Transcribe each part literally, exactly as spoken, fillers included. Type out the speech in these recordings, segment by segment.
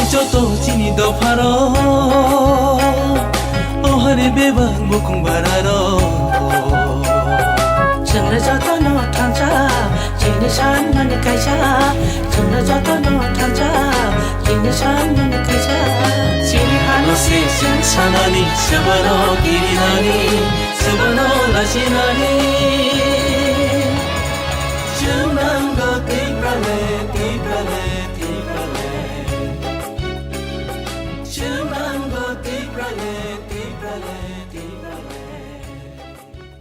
Joto chini dopharo, o hare bebak bukung bararo. Chwngno jotono thansa, chini sanmani kaisa. Chwngno jotono thansa, chini sanmani kaisa. Chini hano se chwng sanani, swbano kirinani, swbano lachinani. Chwng nango Tipraland, Tipraland, Tipraland. Chwng nango Tipraland, Tipraland, Tipraland.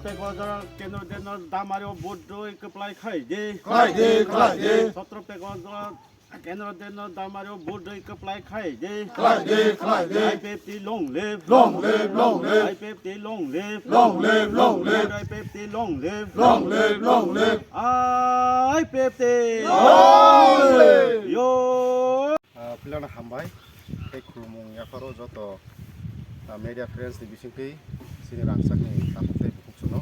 Tei Gujarat kendro deno damario vote rwi kwplai khai di. Khai di, khai di. Sotro Pekojra kendro deno damario vote rwi kwplai khai di. Khai di, khai di. I P F T long live. Long live, long live. I P F T long live. Long live, long live. I P F T long live. Long live, long live. I P F T. Long live. Yo. Ah, puilano hambai tei khulumung yapharo joto, ah, media friends ni bisingtwi chini rangchakni takhuk tei bukhuk chwngno.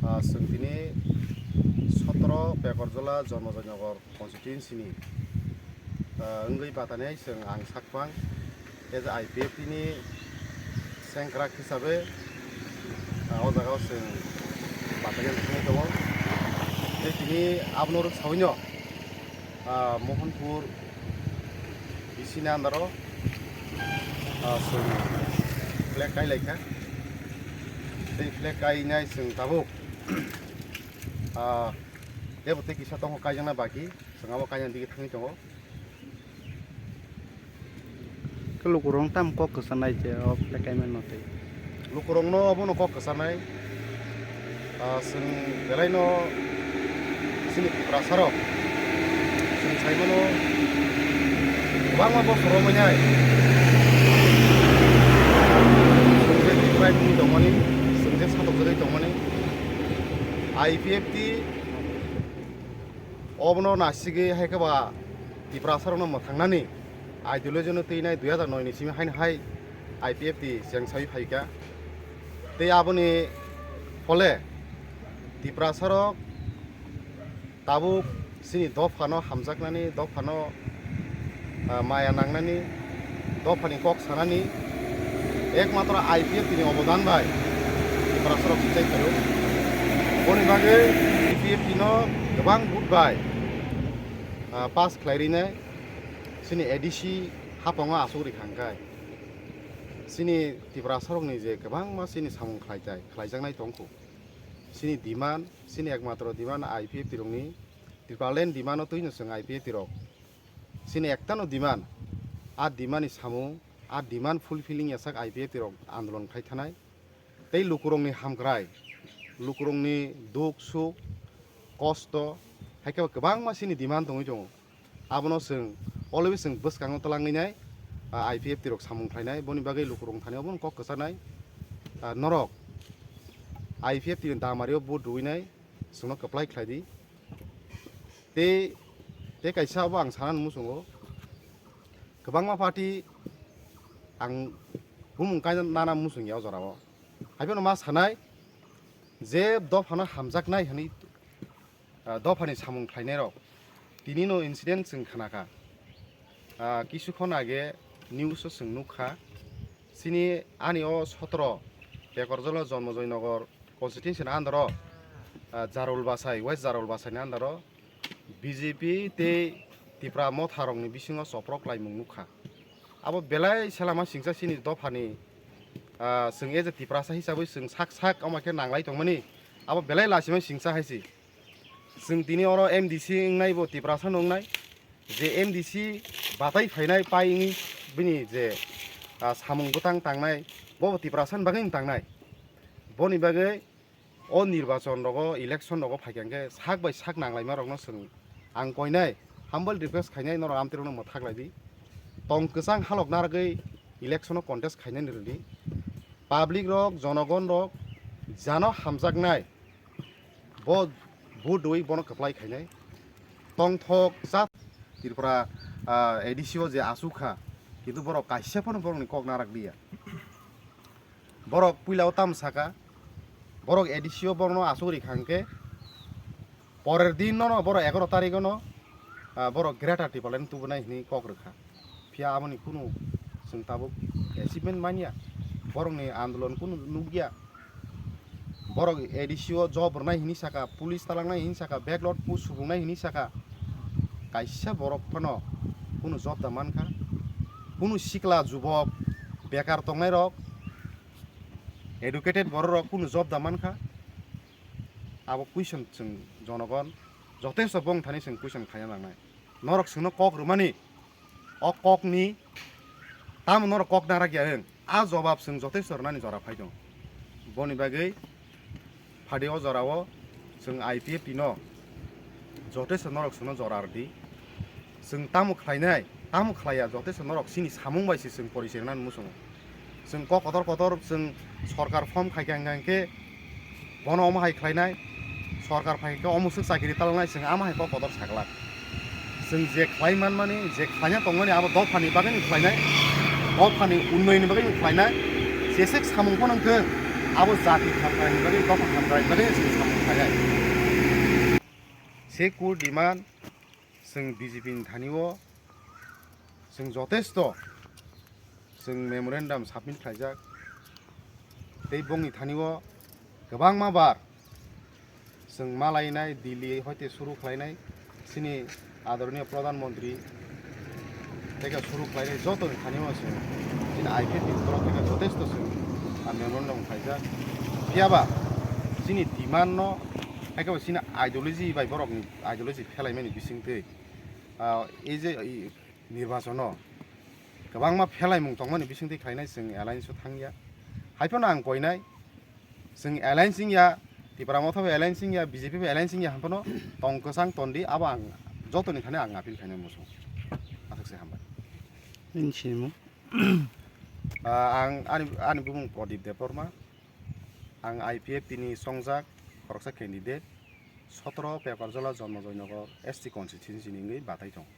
Ah, chwng tini sotro Pekorjola Jonmojoynagar constituency ni, ah, wngwi batanai chwng ang sakphang as a I P F T ni sengkrak hisabe, ah, o jagao chwng batanai thangwi tongo. Tei tini abono rwk saui no, ah, Mohanpur B C ni under o, ah, chwng flag kai lai kha. Tei flag kainai chwng tabuk, ah, tebo tei kisa tongo kaijakna baki, chwng abo kainani digi thangwi tongo. Khe lukurok tamo kok kwchanai je o flag kaimano tei? Lukurokno obono kok kwchanai. Ah, chwng belaino chini Tiprasarok chwng saimano kwbangma bosor romwi nai chwng je Tripura wngwi tongmani, chwng je satokjagwi tongmani, I P F T obono nasigwi hai khe ba Tiprasarokno mwthangnani ideology no twinai dui hazar noi ni simi haino hai I P F T cheng saui phaikha. Tei aboni phole Tiprasarok tabuk chini dophano hamjaknani, dophano, ah, maya nangnani, dophani kok sanani ekmatro I P F T ni obodan bai Tiprasarok kichai phaio. Boni bagwi I P F T no kwbang vote bai, ah, pass khlai rinai. Chini A D C haphongo aswk rikha hwnkhe chini Tiprasarokni je kwbangma chini samung khlaitai, khlaijaknai tongkhu. Chini demand, chini ekmatro demand I P F T rokni, Tipraland demand-o twino chwng I P F T rok. Chini ektano demand, a demand ni samung, a demand fulfilling yachak I P F T rok andolon khai thanai. Tei lukurokni hamkrai, lukurokni duk suk, kosto, hai khe kwbangma chini demand tongwi tongo. Abono chwng always chwng bwskango twlangwi nai, ah, I P F T rok samung khlainai, boni bagwi lukurok thani obono kok kwchanai. Ah, norok I P F T ni damario vote rwinai, chwngno kwplai khlai di. Tei, tei kaisa abo ang sana muchungo, kwbangma party ang bumung kaina nana muchungya o jorao. Haiphano ma sanai je dophano hamjaknai hwnwi, ah, dophani samung khlainairok. Tinino incident chwng khnakha. Ah, kisu khon age news o chwng nukkha. Chini ani o sotro Pekorjolo Jonmojoynagar constituency ni under o, ah, Jarul Basai, West Jarul Basai ni under o B J P tei Tipra Motha rokni bisingo choprok laimung nukkha. Abo belai selama singsa chini dophani, ah, chwng as a Tiprasa hisabwi chwng sak sak omo khe nanglai tongmani. Abo belai lachima singsa hai se. Chwng tini oro M D C wngnai bo Tiprasa no wngnai. Je M D C batai phainai pai wngwi bini je, ah, samung bwtang tangnai bo bo Tiprasa ni bagwi wng tangnai. Boni bagwi o nirbachon rogo, election rogo phaikha hwnkhe sak bai sak nanglaima rokno chwng ang koinai humble request khainai norok amtwi rokno mwthak lai di. Tong kwchang halok narwgwi election o contest khainani rwdi. Public rok, jonogon rok jano hamjaknai bo vote rwui bono kwplai khainai. Tongthok cha Tripura, ah, A D C o je achuk kha, kintu borok kaisa phano borokni kok narak liya. Borok puila o tamo saka, borok A D C o borokno achuk rikha hwnkhe, porer din no borok egaroh tarikh o no, ah, borok Greater Tipraland tubunai hinwi kok rwkha. Phiya aboni kunu chwng tabuk achievement manya, borokni andolon kunu nukya. Borok A D C o job rwnai hinwi saka, police talangnai hinwi saka, backlot pu subungnai hinwi saka. Kaisa borok phano kunu job da mankha. Kunu sikla jubok bekar tongnairok, educated bororok kunu job da mankha. Abo question chwng jonogon jotesto bong thani chwng question khaina nangnai. Norok chwngno kok rwmani, o kokni tamo norok kok narak ya wng? A jobab chwng jotesto rwnani jora phai tongo. Boni bagwi phadi o jorao chwng I P F T no jotesto norok chwngno jora rwdi. Chwng tamo khlainai, tamo khlaiya, jotesto norok chini samung bai se chwng porichai rwnani muchungo. Chwng kok kotor kotor chwng sorkar form khaikha hwnkha hwnkhe bono omo hai khlainai, sorkar phaikhe omo swk chakiri talangnai, chwng ama hai kok kotor saglak. Chwng je khlai manmani, je khlaina tongmani abo dophani bagwino khlainai, dophani unnoyonni bagwino khlainai, jeswk samung phano wngthwng abo jati hamkraini bagwi, dopha hamkraini bagwi chwng samung khlainai. Se kur demand chwng B J P ni thani o chwng jotesto chwng memorandum submit khlaijak, tei bongni thani o kwbangma bar chwng malainai, Delhi hoite suru khlainai, chini adoroniyo Pradhan Mantri tei suru khlainai jotoni thani o chwng chini I P F T ni borok tei jotesto chwng a memorandum khlaijak. Phiyaba chini demand no, hai khe bo chini ideology bai borokni ideology phelaimani bisingtwi, ah, ei je, i, nirbachon o kwbangma phelaimung tongmani bisingtwi khlainai chwng alliance o thangya. Haiphano ang koinai chwng alliance wngya, Tipra Motha bai alliance wngya, B J P bai alliance wngya, haiphano tong kwchang tondi, abo ang jotoni thani ang appeal khainai muchung. Aswk se hambai. Nini sinimung? Ah, ang ani, ani bumung Pradip Debbarma. Ang I P F T ni chongjak khoroksa candidate, sotoro Peparjola Jonmojoynagar S T constituency ni wngwi batai tongo.